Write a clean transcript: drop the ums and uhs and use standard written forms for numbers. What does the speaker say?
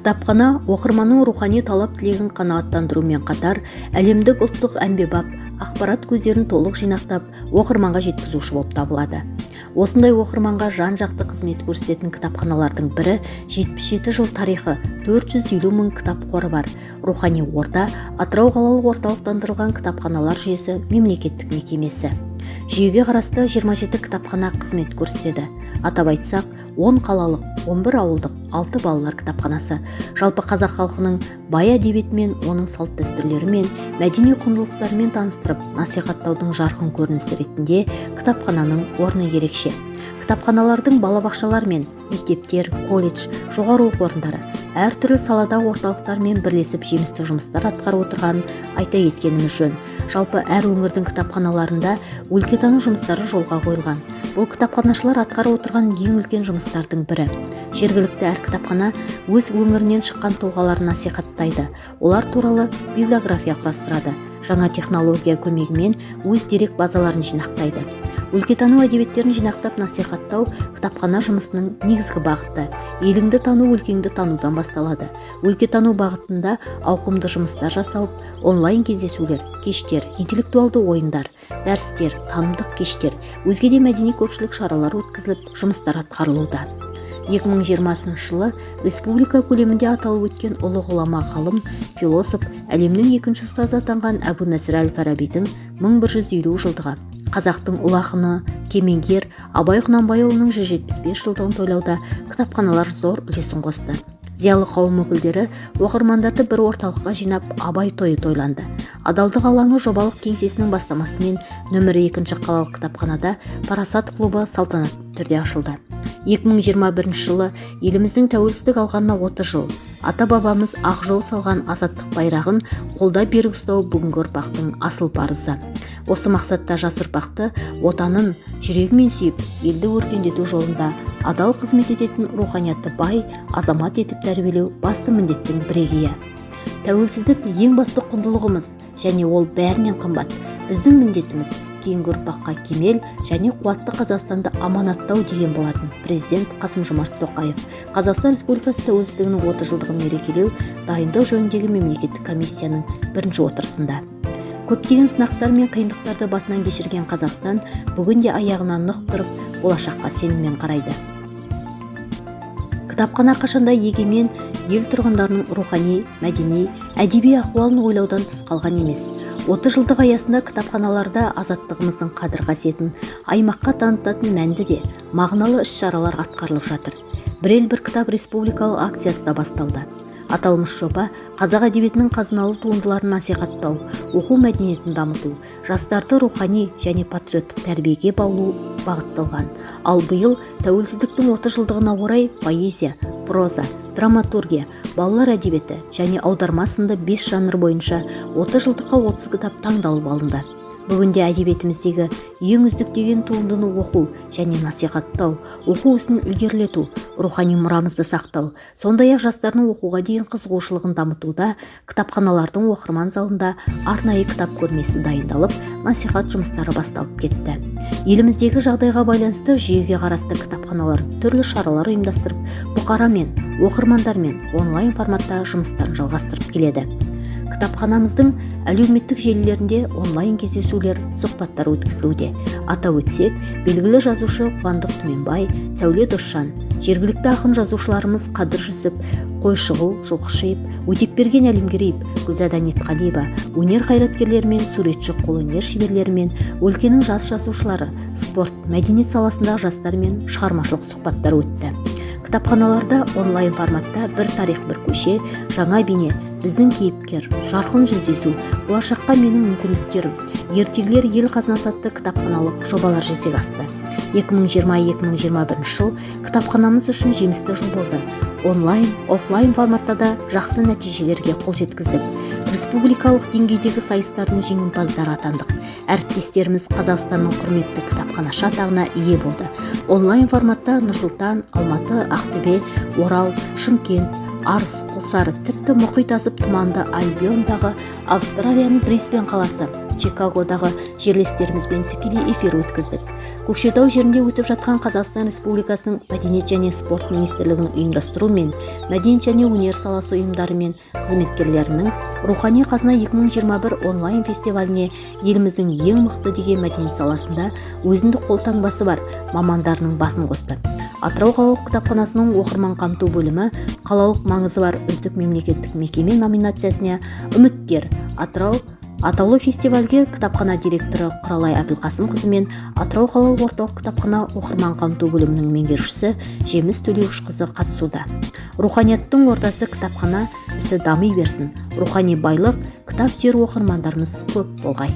Кітапхана оқырманның рухани талап-тілегін қанағаттандырумен қатар, әлемдік, ұлттық әмбебап ақпарат көздерін толық жинақтап, оқырманға жеткізуші болып табылады. Осындай оқырманға жан-жақты қызмет көрсететін кітапханалардың бірі 77 жыл тарихы, 450 мың кітап қоры бар «Рухани орда» Атырау қалалық орталықтандырылған кітапханалар жүйесі мемлекеттік мекемесі. Жүйеге қарасты 27 кітапхана қызмет көрсетеді. Атап айтсақ, 10 қалалық, 11 ауылдық, 6 балалар кітапханасы. Жалпы, қазақ халқының бай әдебиетімен, оның салт дәстүрлерімен, мәдени құндылықтарымен таныстырып насихаттаудың жарқын көрінісі ретінде кітапхананың орны ерекше. Кітапханалардың балабақшалар мен мектептер, колледж, жоғары оқу орындары, әртүрлі салада орталықтармен бірлесіп жемісті жұмыстар атқарып отырғанын айта кеткеніміз жөн. Жалпы, әр өңірдің кітапханаларында өлкетану жұмыстары жолға қойылған. Бұл кітапханашылар атқарып отырған ең үлкен жұмыстардың бірі. Жергілікті әр кітапхана өз өңірінен шыққан тұлғаларын насихаттайды, олар туралы библиография құрастырады, жаңа технология көмегімен өз дерек базаларын жинақтайды. Өлкетану әдебиеттерін жинақтап насихаттау — кітапхана жұмысының негізгі бағыты. Еліңді тану өлкеңді танудан басталады. Өлкетану бағытында ауқымды жұмыстар жасалып, онлайн кездесулер, кештер, интеллектуалды ойындар, дәрістер, танымдық кештер, өзге де мәдени көпшілік шаралар өткізіліп, жұмыстар атқарылуда. 2020 жылы республика көлемінде аталып өткен ұлы ғұлама ғалым, философ, әлемнің екінші ұстазы атанған Әбу Насыр әл Фарабидің 1150 жылдығы, қазақтың ұлы ақыны кемеңгер Абай Құнанбайұлының 175 жылдығын тойлауда кітапханалар зор үлесін қосты. Зиялы қауым өкілдері оқырмандарды бір орталыққа жинап, Абай тойы тойланды. «Адалдық алаңы» жобалық кеңсесінің бастамасымен нөмірі екінші қалалық кітапханада «Парасат» клубы салтанатты түрде ашылды. 2021 жылы еліміздің тәуелсіздік алғанына 30 жыл. Ата бабамыз ақ жол салған азаттық байрағын қолда берік ұстау — бүгінгі ұрпақтың асыл парызы. Осы мақсатта жас ұрпақты отанын жүрегімен сүйіп, елді өркендету жолында адал қызмет ететін руханияты бай азамат етіп тәрбиелеу — басты міндеттің бірегейі. Тәуелсіздік — ең басты құндылығымыз және ол бәрінен қымбат. Біздің міндетіміз — кейінгі ұрпаққа кемел және қуатты Қазақстанды аманаттау, деген болатын президент Қасым Жомарт Тоқаев Қазақстан Республикасы тәуелсіздігінің 30 жылдығын мерекелеу дайындық жөніндегі мемлекеттік комиссияның бірінші отырысында. Көптеген сынақтар мен қиындықтарды басынан кешірген Қазақстан бүгінде аяғына нық тұрып, болашаққа сеніммен қарайды. Кітапхана қашанда егемен ел тұрғындарының рухани, мәдени, әдеби ахуалын ойлаудан тыс қалған емес. 30 жылдық аясында кітапханаларда азаттығымыздың қадір қасиетін аймаққа танытатын мәнді де мағыналы іс-шаралар атқарылып жатыр. «Бір ел — бір кітап» республикалық акциясы да басталды. Аталмыш жоба қазақ әдебиетінің қазыналы туындыларын насихаттау, оқу мәдениетін дамыту, жастарды рухани және патриоттық тәрбиеге баулу бағытталған. Ал биыл тәуелсіздіктің 30 жылдығына орай поэзия, проза, драматургия, балалар әдебиеті және аударма сынды бес жанр бойынша 30 жылдыққа 30 кітап таңдалып алынды. Бүгінде әдебиетіміздегі ең үздік деген туындыны оқу және насихаттау, оқу ісін ілгерілету, рухани мұрамызды сақтау, сондай-ақ жастардың оқуға деген қызығушылығын дамытуда кітапханалардың оқырман залында арнайы кітап көрмесі дайындалып, насихат жұмыстары басталып кетті. Еліміздегі жағдайға байланысты жүйеге қарасты кітапханалар түрлі шаралар ұйымдастырып, бұқарамен, оқырмандармен онлайн форматта жұмыстарын жалғастырып келеді. Кітапханамыздың әлеуметтік желілерінде онлайн кездесулер, сұхбаттар өткізілуде. Атап өтсек, белгілі жазушы Қуандық Түменбай, Сәуле Досжан, жергілікті ақын жазушыларымыз Қадыр Жүсіп, Қойшығұл Жылқышиев, Өтепберген Әлімгереев, Гүлзада Нетқалиева, өнер қайраткерлерімен, суретші, қолөнер шеберлерімен, өлкенің жас жазушылары, спорт, мәдениет саласындағы жастармен шығармашылық сұхбаттар өтті. Кітапханаларда онлайн форматта «Бір тарих, бір көше», «Жаңа бейне, біздің кейіпкер», «Жарқын жүздесу», «Болашаққа менің мүмкіндіктерім», «Ертегілер — ел қазынасы» атты кітапханалық жобалар жүзеге асты. 2020-2021 жыл кітапханамыз үшін жемісті жыл болды. Онлайн, офлайн форматта да жақсы нәтижелерге қол жеткіздік. Республикалық деңгейдегі сайыстардың жеңімпаздары атандық. Әріптестеріміз Қазақстанның құрметті кітапханашы атағына ие болды. Онлайн форматта Нұр-Сұлтан, Алматы, Ақтөбе, Орал, Шымкент, Арыс, Құлсары, тіпті мұхит асып тұманды Альбиондағы, Австралияның Брисбен қаласы, Чикагодағы жерлестерімізбен тікелей эфир өткіздік. Көкшетау жерінде өтіп жатқан Қазақстан Республикасының Мәдениет және спорт министрлігінің ұйымдастыруымен мәдениет және өнер саласы ұйымдары мен қызметкерлерінің «Рухани қазына 2021» онлайн фестиваліне еліміздің ең мықты деген мәдениет саласында өзіндік қолтаңбасы бар мамандарының басын қосты. Атырау қалалық кітапханасының оқырман қамту бөлімі қалалық маңызы бар үздік мемлекеттік мекеме номинациясына үміткер. Атырау атаулы фестивальге кітапхана директоры Құралай Әбілқасымқызы мен Атырау қалалық орталық кітапхана оқырман қамту бөлімінің меңгерушісі Жеміс Төлеуішқызы қатысуда. Руханияттың ордасы кітапхана ісі дами берсін, рухани байлық, кітап сүйер оқырмандарымыз көп болғай!